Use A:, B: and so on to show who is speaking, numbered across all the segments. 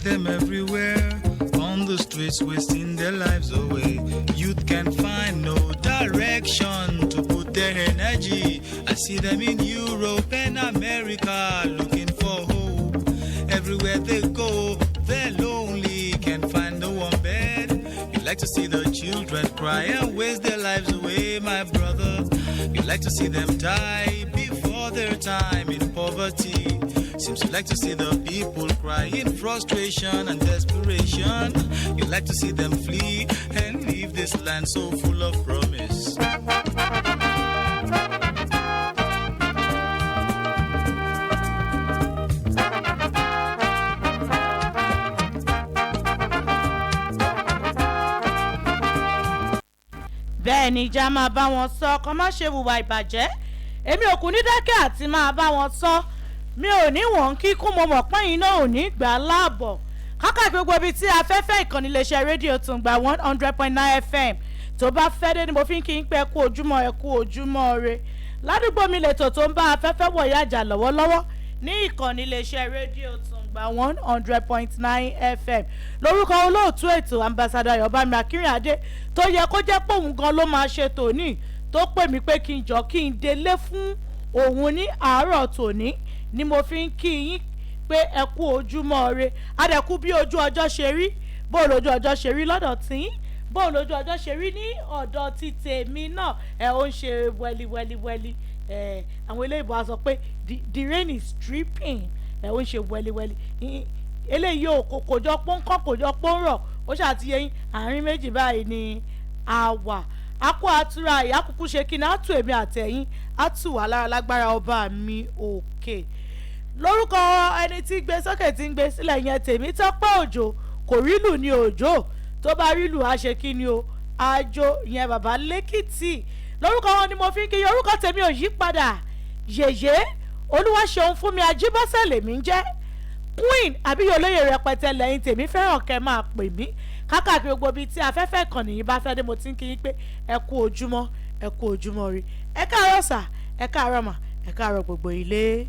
A: Them everywhere on the streets, wasting their lives away. Youth can find no direction to put their energy. I see them in Europe and America looking for hope. Everywhere they go, they're lonely, can't find no warm bed. You like to see the children cry and waste their lives away, my brother. You like to see them die before their time in poverty. Seems you like to see the people cry in frustration and desperation. You like to see them flee and leave this land so full of promise.
B: Bẹ́ẹ̀ ni, ìjà máa bá wọn sọ kọ́ má ṣe hùwà ìbàjẹ́. Èmi ò kù ní dákẹ́ àti máa bá wọn sọ. Mi ò ní wọ́n kíkún, mo mọ̀ pé iná ò ní gbà á láàbọ̀ kákàkiri gbogbo ibi tí afẹ́fẹ́ ìkànnì iléeṣẹ́ rédíò Tùǹgbà 100.9 FM tó bá fẹ́ dé ni mo fi ń kí n pẹ́ kú ojúmọ́, ẹ kú ojúmọ́ re. Ládùúgbò Mi lètò tó ń bá afẹ́fẹ́ wọ̀nyí àjà lọ́wọ́lọ́wọ́ ní ìkànnì iléeṣẹ́ rédíò Tùǹgbà 100.9 FM. Lórúkọ olóòtú ètò, Ambassador Ayọ̀bámi Akínrìnàdé, tó yẹ kó jẹ́ pé òun gan ló máa ṣe tòní, tó pè mí pé kí n jọ kí n délé fún òun ní àárọ̀ tòní, ni mo fi ń kí yín pé ẹ kú ojúmọ́ re, adẹ̀kú bí ojú ọjọ́ ṣe rí. Bó lójú ọjọ́ ṣe rí lọ́dọ̀ tí, bó lójú ọjọ́ ṣe rí ní ọ̀dọ̀ ti tèmi náà? Ẹ ó ń ṣe wẹ́lí wẹ́lí wẹ́lí. Ẹ àwọn eléyìí á sọ pé the rain is dripping. Ẹ ó ń ṣe wẹ́líwẹ́lí. Eléyìí ò kò jọ pọ́nkọ́, kò jọ pọ́nrọ̀, ó ṣàtìyẹ yín. Àárín méjì báyìí ni a wà. A kó àtúrà ìyá kúkú ṣe kí ni, á tù èmi àtẹ̀yìn, á tù wá lára lágbára ọba mi òkè. Lórúkọ ẹni tí gbé sókè, tí ń gbé sílẹ̀ yẹn, tèmi tọ́pẹ́ òjò kò rílù ní òjò, tó bá rílù á ṣe kí ni o, àjò yẹn bàbá lẹ́kìtì. Lórúkọ wọn ni mo fi ń kí. Orúkọ tèmi ò yí padà, Yèyé Olúwaṣeun fún mi Ajíbọ́sẹ̀ lèmi ń jẹ́. Queen àbíyẹ olóyè rẹpẹtẹ lẹ́yìn tèmi fẹ́ràn kẹ́ máa pè mí. Kákàkiri gbogbo ibi tí afẹ́fẹ́ ìkànnì yìí bá fẹ́ dé, mo ti ń kí yín pé ẹ kú ojúmọ́, ẹ kú ojúmọ́ rí. Ẹ káàárọ̀ sà, ẹ káàárọ̀ mà, ẹ káàárọ̀ gbogbo ilé.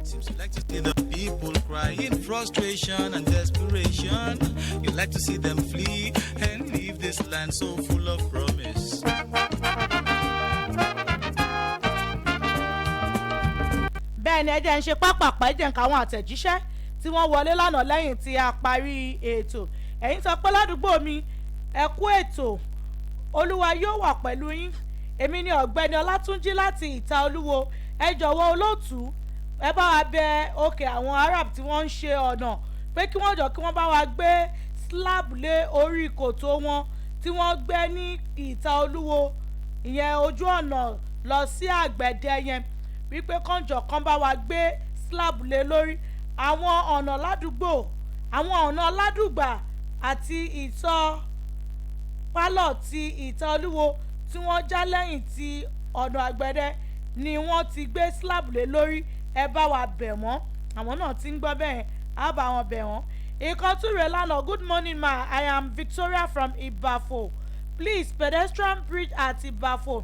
A: Seems you like to see the people cry in frustration and desperation. You like to see them flee and leave this land so full of promise.
B: Bẹ́ẹ̀ ni, ẹ jẹ́ ń ṣe pápápá, ẹ jẹ́ ń ka àwọn àtẹ̀jíṣẹ́ tí wọ́n wọlé lánàá lẹ́yìn tí a parí ètò. Ẹ̀yin sọ pé, "Ládùúgbò mi, ẹ kú ètò, Olúwa yóò wà pẹ̀lú yín. Èmi ni Ọ̀gbẹ́ni Ọlátúnjí láti Ìta Olúwo. Ẹ jọ̀wọ́ olóòtú, ẹ bá wa bẹ òkè àwọn Arab tí wọ́n ń ṣe ọ̀nà pé kí wọ́n jọ kí wọ́n bá wa gbé slab lé orí kòtò wọn tí wọ́n gbẹ́ ní Ìta Olúwo, ìyẹn ojú ọ̀nà lọ sí Àgbẹ̀dẹ yẹn, wípé kànjọ kan bá wa gbé slab lé lórí. Àwọn ọ̀nà ládùúgbò, àwọn ọ̀nà ládùúgbà àti ìtọ́ pálọ̀ ti Ìta Olúwo tí wọ́n já lẹ́yìn ti ọ̀nà Àgbẹ̀dẹ ni wọ́n ti gbé slab lé lórí. Ẹ bá wa bẹ̀ wọ́n." Àwọn náà ti ń gbọ́ bẹ́ẹ̀, á bá wọn bẹ̀ wọ́n. Ìkan tún rẹ̀ lánàá: "Good morning, ma. I am Victoria from Ibafo. Please, pedestrian bridge at Ibafo,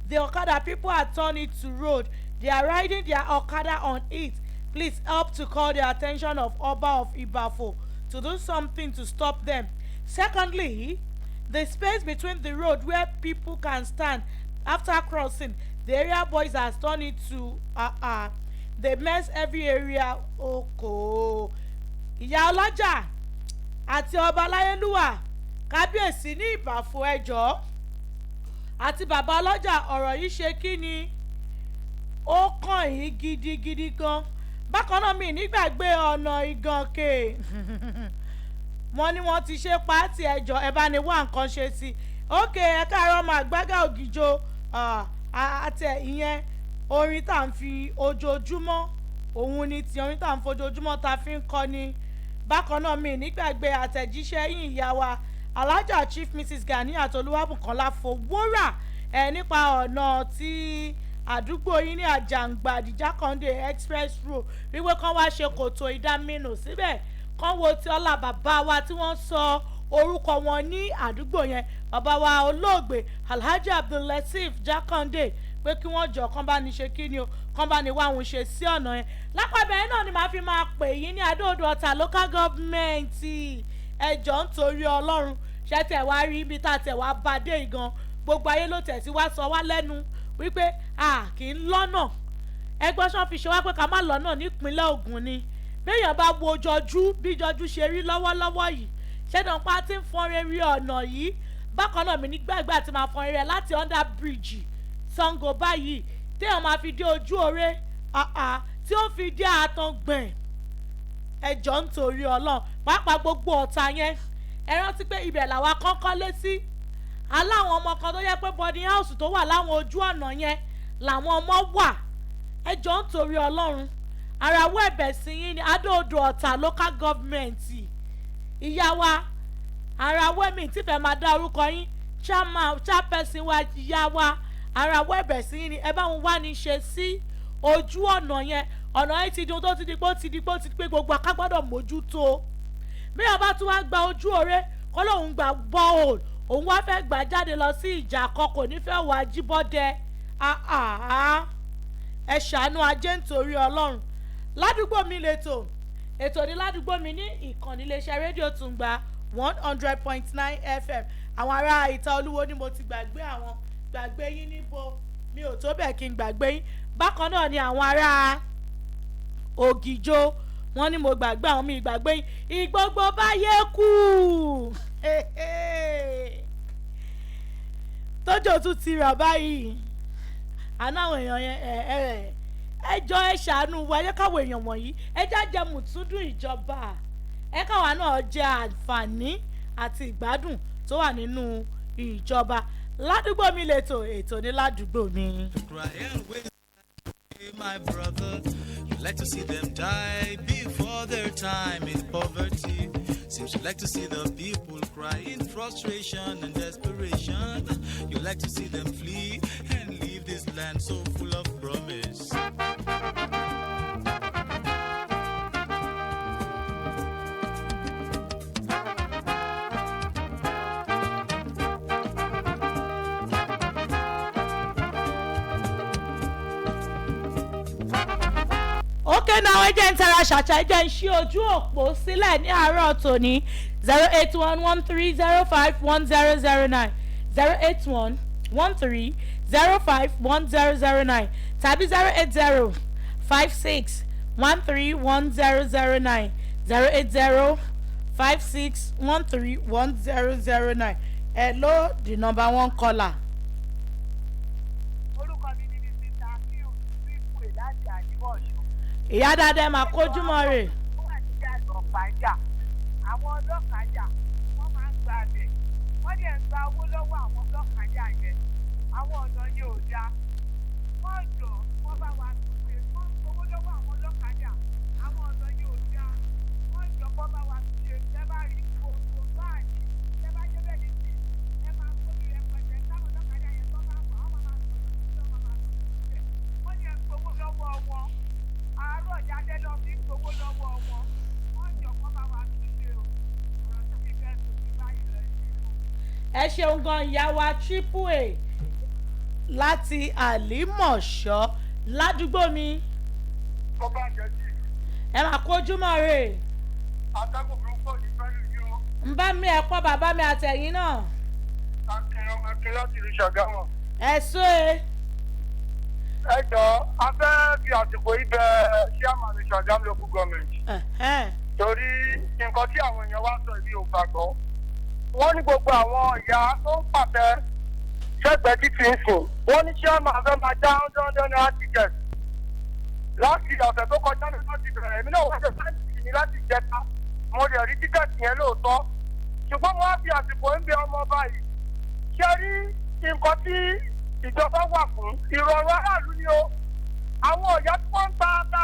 B: the okada people are turning to road. They are riding their okada on it. Please help to call the attention of Oba of Ibafo to do something to stop them. Secondly, the space between the road where people can stand after crossing, the area boys has turned it to they mess every area." Oko ìyá ọlọ́jà àti ọba aláyélúwà, kábíyèsí ní Ìbàfò, ẹjọ́ àti bàbá ọlọ́jà, ọ̀rọ̀ yìí ṣe kí ni, ó kàn yín gidigidi gan. Bákan náà, mi nígbàgbé ọ̀nà Ìgànkè, wọ́n ní wọ́n ti ṣe pàtì. Ẹjọ́, ẹ bá ní wá nǹkan ṣe sí i. Ókè, ẹ káàárọ̀ máa gbága ògìjọ àtẹ. Ìyẹn orin tá à ń fi ojoojúmọ́, òun ni ti orin tá à ń fojoojúmọ́ tá a fi ń kọ́ ni. Bákan náà, mi nígbàgbé àtẹ̀jíṣẹ́ yìí, ìyá wa Alhaja Chief Mrs Gani Àtolúwàbùkọ́lá Fowórà ẹ, nípa ọ̀nà tí àdúgbò yín ní Àjàǹgbàdì Jákàndé Express Road, wípé kán wá ṣe kòtò ìdáminù síbẹ̀, kán wo ti ọlá bàbá wa tí wọ́n sọ orúkọ wọn ní àdúgbò yẹn, bàbá wa olóògbé Alhaji Abdullateef Jákàndé. Pé kí wọ́n jọ kán bá ní ṣe kí ni o, kán bá ní wá òun ṣe sí ọ̀nà yẹn. Lápapẹ̀ náà ni màá fi máa pè yín ní Adó-Odò Ọ̀tà Local Government. Ẹjọ́, nítorí Ọlọ́run, ṣé tẹ̀ wá rí ibi tá a tẹ̀ wá bá dé gan? Gbogbo ayé ló tẹ̀ sí wá sọ wá lẹ́nu wípé a kì í lọ́nà. Ẹgbọ́n sọ́n fi ṣe wá pé ká má lọ́nà nípínlẹ̀ Ògùn ni. Béèyàn bá wo jọjú bí jọjú ṣe rí lọ́wọ́lọ́wọ́ yìí, ṣẹ́dọ̀ pa ti ń fọ́n rere ọ̀nà yìí. Bákan náà, mi nígbàgbà tí máa fọ́n rere láti under bridge Sango báyìí, téèyàn máa fi dé ojú oore tí ó fi dé Àtàngbẹ̀n. Ẹjọ́, nítorí Ọlọ́run, pàápàá gbogbo Ọ̀tà yẹn, ẹ rántí pé ibẹ̀ làwa kọ́kọ́ lé sí. Aláwọn ọmọ kan tó yẹ pé boarding house tó wà láwọn ojú ọ̀nà yẹn làwọn ọmọ wà. Ẹjọ́, nítorí Ọlọ́run, àràwọ̀ ẹ̀bẹ̀ sí yín ní Adó-Odò Ọ̀tà Local Government. Ìyá wa, àràwọ̀ ẹ̀mí tí fẹ́ máa dá orúkọ yín, chairman, chairperson wa, ìyá wa, àràwọ̀ ẹ̀bẹ̀ sí yín ni ẹ bá wọn wá ní ṣe sí ojú ọ̀nà yẹn. Ọ̀nà yẹn ti di ohun tó ti di pé ó ti di pé ó ti di pé gbogbo aká gbọ́dọ̀ mójútó. Bí wọn bá tún wá gba ojú òre kọ́ lóun gba borehole, òun wá fẹ́ gbà jáde lọ sí ìjà kan, kò ní fẹ́ wà jíbọ́dẹ. Ẹ ṣàánú ajé, nítorí Ọlọ́run. Ládùúgbò Mi lẹ́tọ̀, ètò ní Ládùúgbò Mi ní ìkànnì iléeṣẹ́ rédíò Tùǹgbà 100.9 FM. Àwọn ará ìta Olúwo ni mo ti gbàgbé àwọn. Gbàgbé yín níbo? Mi ò tó bẹ́ẹ̀ kí n gbàgbé yín. Bákan náà ni àwọn ará Ògìjó, wọ́n ní mo gbàgbé àwọn. Mi gbàgbé yín. Ìgbógbó báyé kú tójò tún ti rà báyìí. Àná àwọn èèyàn yẹn, ẹ ẹ ẹ jọ, ẹ ṣàánú wa. Ẹ jẹ́ káwọn èèyàn wọ̀nyí, ẹ já jẹ mùtúndùn ìjọba, ẹ káwa náà jẹ àǹfààní àti ìgbádùn tó wà nínú ìjọba. Ládùúgbò Mi lètò, ètò ní Ládùúgbò Mi.
A: Cry and waste, my brother. You like to see them die before their time in poverty. Seems you like to see the people cry in frustration and desperation. You like to see them flee and leave this land so full of promise.
B: Ókè náà, ẹ jẹ́ ń tara ṣàṣà, ẹ jẹ́ ń ṣí ojú òpó sílẹ̀ ní àárọ̀ tòní: 08113051009, 08113051009, tàbí 08056131009, 08056131009. Hello, the number one caller.
C: Orúkọ mi ni Mr. Akiu Wípé láti Àdìmọ̀ṣọ́.
B: Ìyá dáadáa, máa kójúmọ́ rè.
C: Ó wà ní ìyànà Pàjá. Àwọn ọlọ́kadà, wọ́n máa ń gba abẹ. Wọ́n dẹ̀ ń gba owó lọ́wọ́ àwọn ọlọ́kadà yẹn. Àwọn ọ̀nà yẹn ò dáa. Wọ́n jọ, wọ́n bá wa tún ṣe. Wọ́n ń gbowó lọ́wọ́ àwọn ọlọ́kadà. Àwọn ọ̀nà yẹn ò dáa. Wọ́n jọ, kọ́ bá wa tún ṣe. Tẹ́ bá rí gbogbo báàgì, tẹ́ bá débẹ̀ ní sí, ẹ máa kóbi rẹpẹtẹ. Táwọn ọlọ́kadà yẹn tó bá wà, wọ́n máa sọ̀rọ̀ sílẹ̀, wọ́n máa sọ̀rọ̀ sílẹ̀. Wọ́n dẹ̀ ń gbowó lọ́wọ́ wọn. Àárọ̀ jáde lọ fi ń gbowó lọ́wọ́ wọn. Wọ́n jọ, kọ́ bá wa tún ṣe o. Ọ̀rọ̀ tó fi fẹ́ sùn ní báyìí lọ sí i.
B: Ẹ ṣeun gan, ìyá wa Triple A láti Àlímọ̀ṣọ́. Ládùúgbò Mi.
D: Tó bá jẹ́ sí.
B: Ẹ máa kójúmọ́ rè.
D: Atẹ́gùn burúkú ò ní fẹ́ lù yín o.
B: Ń bá mi ẹ̀kọ́ bàbá mi àtẹ̀yìn náà.
D: Akin ọmọ Akin láti ìlú Ṣàgámù.
B: Ẹ sún e.
D: Ẹ jọ, a fẹ́ fi àsìkò yìí bẹ chairman Ṣàgámù Local Government. Torí nǹkan tí àwọn èèyàn wá sọ, ìbí ò gbàgbọ́. Wọ́n ní gbogbo àwọn ìyá tó ń pàtẹ sẹ́gbẹ̀ẹ́ títì ń sìn. Wọ́n ní chairman fẹ́ máa já 100 naira ticket. Láti ọ̀sẹ̀ tó kọjá ní wọ́n ti bẹ̀rẹ̀. Èmi náà wọ́n ṣe sáǹtì ní láti jẹta. Mo lè rí ticket yẹn lóòótọ́. Ṣùgbọ́n mo wá fi àsìkò ń bẹ ọmọ báyìí. Ṣe rí nǹkan tí ìjọba wà fún ìrọ̀rùn aráàlú ni o. Àwọn ọ̀yá tí wọ́n ń ta ata,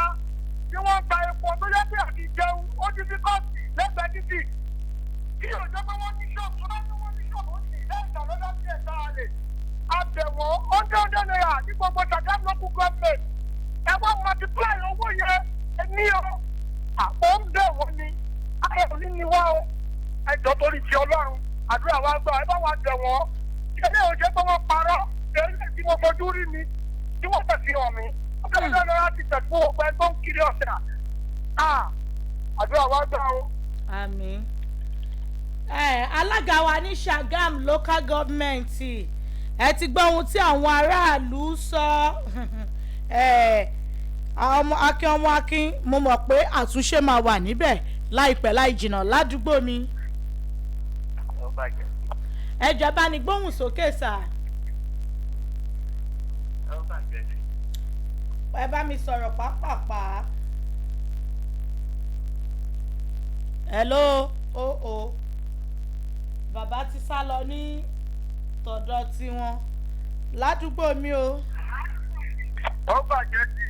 D: tí wọ́n ń ta epo, tó yẹ pé àti jẹun ó ti fi kọ́ọ̀sì lẹ́gbẹ̀ẹ́ títì, tí òjò pé wọ́n ní ṣọ́ọ̀bù, tó bá ní wọ́n ní ṣọ́ọ̀bù, ó sì lẹ́ẹ̀ta lọ́dọ̀ sí ẹ̀ta àlè àbẹ̀wọ̀n 100 naira ní gbogbo Ṣàgámù Local Government. Ẹ wá multiply owó yẹn ní o. Àpò ń bẹ̀ wọ́n ni ayé òní ni wá o. Ẹjọ́, torí ti Ọlọ́run, àdúrà wa gbà, ẹ bá wa bẹ̀ wọ́n. Ilé ò jẹ́ pé wọ́n parọ́, èyí tí mo fojú rí ni. fi hàn mí. Ó fẹ́ lọ́ra ti tẹ̀ fún ọgbẹ́ tó ń kiri ọ̀sẹ̀. Àdúrà wa gbà o.
B: Àmín. Ẹ alága wa ní Ṣàgám local government, ẹ ti gbọ́ ohun tí àwọn aráàlú sọ. Ẹ ọmọ akin, ọmọ akin, mo mọ̀ pé àtúnṣe máa wà níbẹ̀ láìpẹ́ láì jìnnà ládùúgbò mi. Ẹ jọ̀ọ́, bá ní gbóhùn sókè sà. Ẹ bá mi sọ̀rọ̀ pápápá. Hello? O o, bàbá ti sá lọ ní tọ̀dọ̀ tiwọn ládùúgbò mi o.
D: Ó bàjẹ́ sí.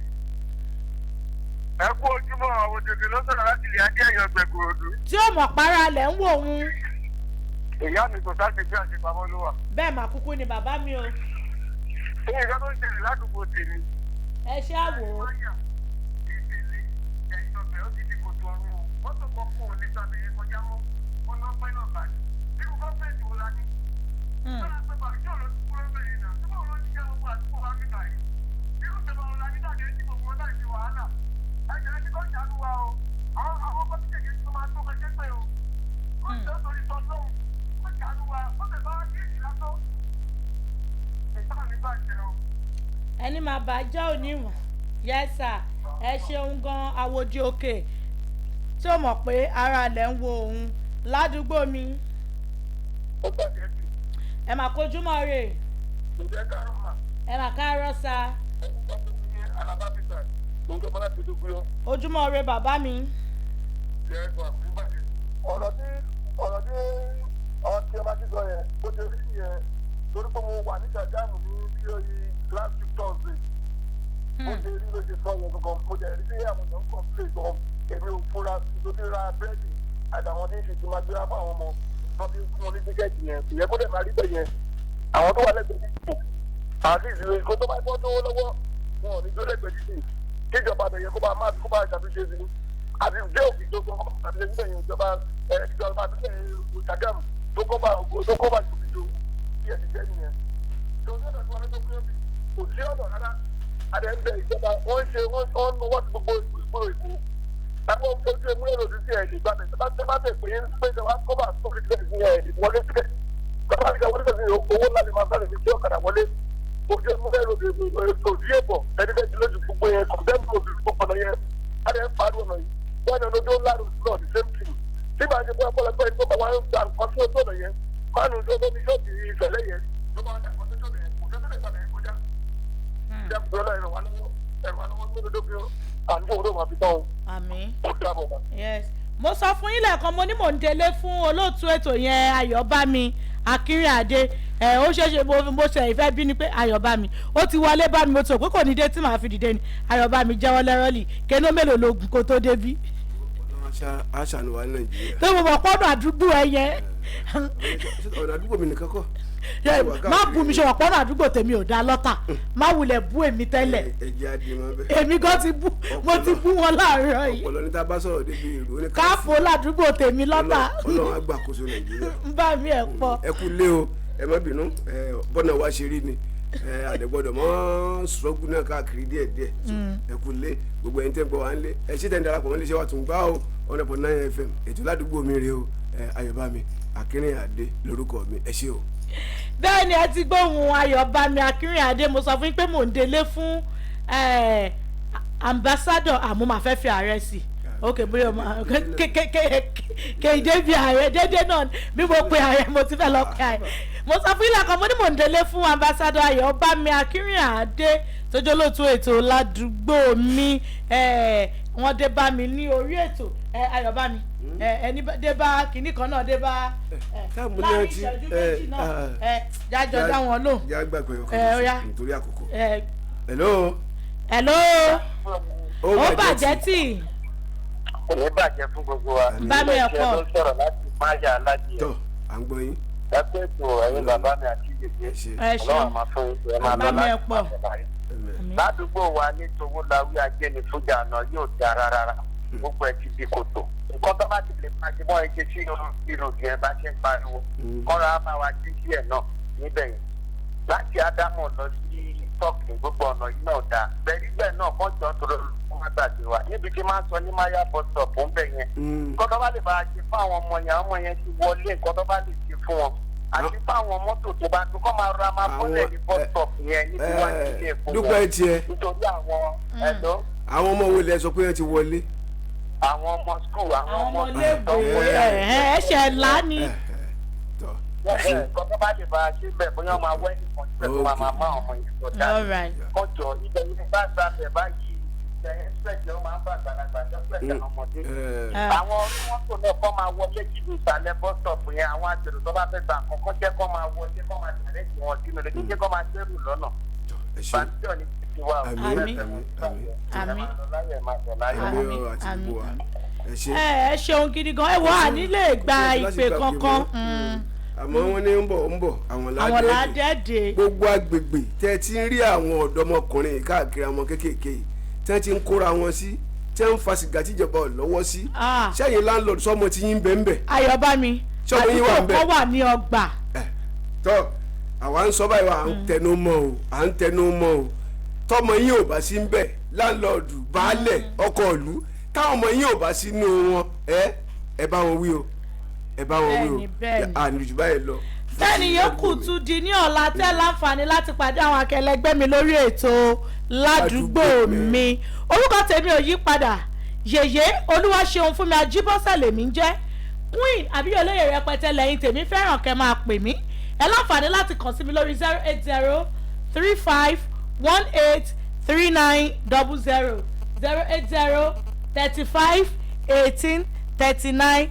D: Ẹ kú ojúmọ́. Àwọn òjòjò ló sọ̀rọ̀ láti ilé ajé ẹ̀yọ́ gbẹ̀gbòròdú.
B: Tí ó mọ̀ para lẹ̀ ń wò ó.
D: Ìyá mi, kò sáà ṣe bí àṣepamọ́ ló wà.
B: Bẹ́ẹ̀ mà kúkú ni bàbá mi o.
D: Ní nǹkan tó ń ṣẹlẹ̀ ládùúgbò tèmi.
B: Ẹ ṣe àwò.
D: Ìdílé ẹ̀yìn ọbẹ̀ ó ti di kòtò ọ̀run o. Mọ́tò kan kún òní sábẹ̀ yẹn kọjá mọ́. Wọ́n lọ pẹ́ náà báyìí. Irú gọ́ọ̀mẹ̀ntì wo la ní? Wọ́n lọ pé bàjẹ́ òun ló ti kúrò bẹ́ẹ̀ náà. Síbò ló ń jẹ́ gbogbo àdúgbò wa nígbà yìí? Irú ìjọba wo la ní dàgẹ́ tí gbogbo wọn láì fi wàhálà? Ẹ̀jẹ̀ ẹni kọ́ ìyanu wa o. Àwọn ọkọ̀ kékeré tó máa tó kọjá pé o. Ó jẹ́ torí sọ lóhùn. Ó ṣàánú wa. Ó fẹ́ bá wá sí èsì lásán. Ìtàn mi bàjẹ́ o.
B: Ẹni máa bá jẹ́ òníwọ̀n. Yes sir, ẹ ṣeun gan. Àwòdì òkè tí ó mọ̀ pé ara lẹ̀ ń wo òun ládùúgbò mi.
D: Ó bàjẹ́ sí.
B: Ẹ mà kojúmọ́ rè.
D: Ǹjẹ́ káàárọ̀ mà.
B: Ẹ mà káàárọ̀ sa.
D: Orúkọ mi ní Alaba Peter. Orúkọ bọ́lá ti dúgbò yọ.
B: Ojúmọ́ rè, bàbá mi.
D: Ọ̀rọ̀ tí ọba ti sọ yẹn, bó ṣe rí yẹn, torí pé mo wà ní Ṣàgámù ní bí ó yí last week Thursday. Bó ṣe rí ló ṣe sọ yẹn gangan. Mo jẹ́ rí pé àwọn èèyàn ń complain gan. Èmi ò fura tó ti ra búrẹ́dì àtàwọn tí ń ṣe ti máa gbéra fún àwọn ọmọ wọn fi fún wọn ní tíkẹ́ẹ̀tì yẹn. Ìyẹn kó dẹ̀ máa rí bẹ́ẹ̀ yẹn. Àwọn tó wà lẹ́gbẹ̀ẹ́ títì àti ìṣòro kó tó bá bọ́ tó lọ́wọ́ wọn ò ní tó lẹ́gbẹ̀ẹ́ títì. Kíjọba bẹ̀yẹ kó bá máa kó bá ṣàtúnṣe sí àti jẹ́ òfin tó kọ́ àti ṣe níbẹ̀ yẹn. Ìjọba ẹ̀ ìjọba àbílẹ̀ Ṣàgámù tó kọ́ bá jòkìjò bí ẹ̀ ti jẹ́ nìyẹn. Tó ní ọ̀nà tí wọ́n tó kúrò bí kò sí ọ̀nà rárá. Adé ń bẹ ìjọba, wọ́n ń ṣe, wọ́n ń wọ́n ti gbogbo ìgboro Èkó táwọn ojú ewúrẹ́ lòdì sí ẹ̀ lè gbàgbé tó bá tẹ̀ pé pé ìjọba kọ́ bá tó fi sílẹ̀ sí ẹ̀ wọlé sílẹ̀ bàbá mi wọlé sílẹ̀. Owó ńlá ni máa sáré fi tí ọ̀kadà wọlé. Ojú ewúrẹ́ lòdì òdì èbọ̀ ẹni bẹ́ẹ̀ ti lójú gbogbo yẹn kọ̀ọ̀dẹ́mù òdì gbogbo ọ̀nà yẹn. Adé ń pariwo ọ̀nà yìí, wọ́n ní ọdún ńlá náà, the same thing tí màá ṣe fún ọpọlọpọ ẹni tó bá wọn gba nǹkan sí ojú ọ̀nà yẹn. Mánu tó tó ní ṣọ́ọ̀bì ìfẹ̀lẹ́ yẹn tó bá wọn gba nǹkan sí ojú ọ̀nà yẹn, kò tó tẹ́lẹ̀ gbàgbé kọjá. Ìjọba ẹ̀rọ wa lọ́wọ́, ẹ̀rọ wa lọ́wọ́ lórí dókè àǹtí òun ló máa fi tán o.
B: Àmín.
D: Ó dàbọ̀ mọ́.
B: Yes, mo sọ fún yín lẹ́ẹ̀kan, mo ní mò ń délé fún olóòtú ètò yẹn, Ayọ̀bámi Akínrìnàdé. Ẹ ó ṣeéṣe mo ṣe ìfẹ́ bí ni pé Ayọ̀bámi ó ti wọlé bá mi. Mo ti rò pé kò ní dé tí màá fi dìde ni. Ayọ̀bámi jẹ́wọ́ lẹ́rọ́lì kéno mélòó lóògùn kó tó débí.
E: Ọlọ́run á ṣàánú wa ní Nàìjíríà.
B: Tó mo mọ̀ pọ́nù àdúgbò ẹ yẹn.
E: Ọ̀nà àdúgbò mi nìkan kọ́.
B: Má bú mi, ṣe wọ̀ pọ́nù àdúgbò tèmi ò dá lọ́tà. Má wulẹ̀ bú èmi tẹ́lẹ̀.
E: Ẹ̀jẹ̀ àdìmọ́ bẹ́ẹ̀.
B: Èmi gan ti bú, mo ti bú wọn láàárọ̀ yìí.
E: Ọ̀pọ̀lọ́ ní tá a bá sọ̀rọ̀ débi ìlú ní
B: káfó ládùúgbò tèmi lọ́tà.
E: Ọlọ́run á gbàkóso Nàìjíríà.
B: Ń bá mi ẹ̀ pọ̀.
E: Ẹ kú lé o, ẹ má bínú. Ẹ bọ́nà wa ṣe rí ni ẹ àdẹ̀gbọ́dọ̀ mọ́ sọ́gùn náà káàkiri díẹ̀díẹ̀. So, ẹ kú lé gbogbo ẹni tẹ́ ń gbọ́ wa ń lé. Ẹ ṣé tẹ́ ń darapọ̀ mọ́ iléeṣẹ́ wa tún gbá o, 100.9 FM, ètò ládùúgbò mi rèé o. Ẹ Ayọ̀bámi Akínrìnàdé lórúkọ mi. Ẹ ṣé o.
B: Bẹ́ẹ̀ ni, ẹ ti gbóhùn Ayọ̀bámi Akínrìnàdé. Mo sọ fún yín pé mò ń délé fún ambassador, àmọ́ màá fẹ́ fi ààrẹ sí. Ok, bóyá ọmọ kéde bí ààrẹ dédé náà bí mo pe ààrẹ, mo ti fẹ́ lọ pe ààrẹ. Mo sọ fún ilé kan, mo ní mò ń délé fún ambassador Ayọ̀bámi Akínrìnàdé tó jẹ́ olóòtú ètò ládùúgbò mi. Wọ́n dé bá mi ní orí ètò. Ayọ̀bámi, ẹni dé bá kinní kan náà dé bá
E: Táàmù
B: láàrin
E: náà ti
B: ìṣẹ́jú 2 náà, jájọ dá wọn lóhùn.
E: Já gbàgbé ọkọ
B: Ó yá.
E: nítorí àkókò. Hello.
B: Hello. Ó bàjẹ́ tì.
D: Kò ní bàjẹ́ fún gbogbo wa.
B: Bá mi
D: Ilé iṣẹ́
B: ẹ̀kọ́.
D: ló ń sọ̀rọ̀ láti máyà aládìyẹ.
E: Tọ́ à ń gbọ́ yín.
D: Ẹ pé ètò ẹ̀yin bàbá mi àti yèyé.
E: Ẹ ṣé.
B: Ẹ ṣeun.
D: Ọlọ́run máa fún yín, ẹ máa
B: Bá
D: lọ
B: mi
D: láti
B: ẹ̀pọ̀.
D: máa bẹ̀ báyìí. Ládùúgbò wa ní Towólawí Ajénifújà náà yóò da rárá, gbogbo ẹ ti di kòtò. Nǹkan tó bá ti lè máa ṣe mọ́ ẹ ṣe sí ìròyìn ẹ bá ṣe ń pariwo kọ́ra á bá wa dín díẹ̀ náà níbẹ̀ yẹn láti Ádámọ̀ lọ sí tọ́kì gbogbo ọ̀nà yìí náà dáa. Bẹ̀rígbẹ̀ náà kọ́ jọ tó lọ́wọ́ má gbàgbé wa. Níbi tí máa ń sọ ní Maya bus stop ń bẹ̀ yẹn. Nǹkan tó bá lè bá a ṣe fún àwọn ọmọ yẹn, àwọn ọmọ yẹn ti wọlé, nǹkan tó bá lè ṣe fún wọn. Àti fún àwọn mọ́tò tó bá tó kọ́ máa ra máa bọ́lẹ̀ ní bus stop yẹn níbi wá sí ilé ẹ̀kọ́
E: Dúpẹ́ tiẹ̀.
D: Nítorí àwọn ẹ̀dọ́
E: Àwọn ọmọ wo lẹ sọ pé wọ́n ti wọlé?
D: Àwọn ọmọ school, àwọn
B: Àwọn
D: ọmọ
B: ọmọléèwé ẹ ṣe ńlá ni.
E: Tọ́.
D: Nǹkan tó bá lè bá a ṣe bẹ́ẹ̀, bóyá wọ́n máa wẹ́ nìkan síbẹ̀ tó máa máa má ọmọ yẹn sọdá.
B: All right.
D: Kọjọ ibẹ̀ yìí bá gba bẹ̀ báyìí, ibẹ̀ express yẹn ó máa ń bá àgbàlagbà express àwọn ọmọdé. Àwọn mọ́tò náà kọ́ máa wọlé síbi ìsàlẹ̀ bus stop yẹn, àwọn àjèrò tó bá fẹ́ gbà kọ́kọ́ jẹ́ kọ́ máa wọlé, kọ́ máa tẹ̀lé tí wọ́n sínú lè kíkẹ́ kọ́ máa gbẹ́rù lọ́nà.
E: Ẹ ṣe.
D: Bàtí ní ti wá o.
E: Àmín.
B: Àmín.
E: Àmín.
B: Àmín.
D: Láyọ̀ máa bọ̀ láyọ̀.
E: Àmín o, àti
B: Àmín.
E: gbogbo wa, ẹ ṣe.
B: Ẹ ṣeun gidi gan. Ẹ wọ àní lè gba
E: Láti
B: ìpè
E: gba
B: kankan.
E: ìpè mọ́. Àmọ́ wọ́n ní ń bọ̀ ń bọ̀, àwọn
B: Àwọn
E: ládẹ́ẹ̀dẹ̀.
B: ládẹ́ẹ̀dẹ̀.
E: Gbogbo agbègbè tẹ́ ti ń rí àwọn ọ̀dọ́mọkùnrin yìí káàkiri, àwọn kéékèèké yìí tẹ́ ti ń kóra wọn sí, tẹ́ ń fa sìgá tíjọba ò lọ́wọ́ sí,
B: Ah.
E: sẹ́yìn landlord, sọ́mọ tí yín bẹ́ẹ̀ bẹ́ẹ̀?
B: Ayọ̀bámi.
E: Ṣé ọmọ yín wà
B: Àdúgbò
E: ń bẹ̀?
B: kan wà ní ọgbà.
E: Tọ́ àwa ń sọ báyìí wa, à ń tẹnu mọ́ o, à ń tẹnu mọ́ o. Tọmọ yín ò bá sí ń bẹ̀, landlord, baálẹ̀, ọkọ ìlú, táwọn ọmọ yín ò bá sínú wọn, ẹ bá wọn wí o, ẹ bá wọn wí o.
B: Bẹ́ẹ̀ni, bẹ́ẹ̀ni.
E: Àníjù báyìí lọ.
B: Bẹ́ẹ̀ni, yòókù tún di ní ọ̀la tẹ́ láǹfààní láti pàdé àwọn akẹlẹgbẹ́ mi lórí ètò Ládùúgbò
E: Ládùúgbò Mi.
B: Mi. Orúkọ tèmi ò yí padà, Yèyé Olúwaṣeun fún mi Ajíbọ́sẹ̀ lèmi ń jẹ́. Queen àbí olóyè rẹpẹtẹ lẹ́yìn tèmi fẹ́ràn kẹ́ máa pè mí. Ẹ láǹfààní láti kàn sí mi lórí 08035183900, 08035183900.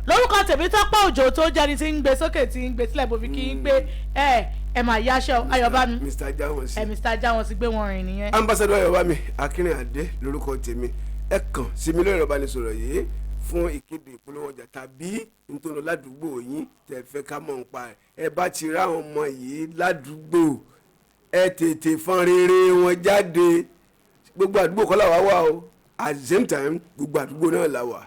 B: Lórúkọ tèmi tọ́pọ̀ òjò tó jẹni tí ń gbé sókè tí ń gbé sílẹ̀, bó fi kí n gbé ẹ máa yáṣẹ́ Ayọ̀bámi.
E: Mr Jawon sí.
B: Ẹ Mr Jawon sí gbé wọn rìn nìyẹn.
E: Ambassador Ayọ̀bámi Akínrìnàdé lórúkọ tèmi. Ẹ kàn sí mi lórí ìrọ̀bánisọ̀rọ̀ yìí fún ìkéde, ìpolówó ọjà tàbí nítorí ládùúgbò yín tẹ́ fẹ́ ká mọ̀ nípa ẹ̀. Ẹ bá ti rá àwọn ọmọ yìí ládùúgbò, ẹ tètè fọn rere wọn jáde. Gbogbo àdúgbò kọ́ làwa wà o, at the same time gbogbo àdúgbò náà là wà.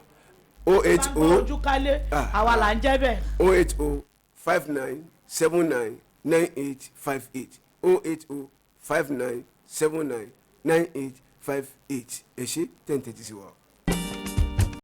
E: O eight o
B: Ojú kálé.
E: Ah.
B: Àwa là ń jẹ́ bẹ́ẹ̀.
E: 08059799858, 08059799858. Ẹ ṣé tẹ̀ ń tẹ́tí sí wa.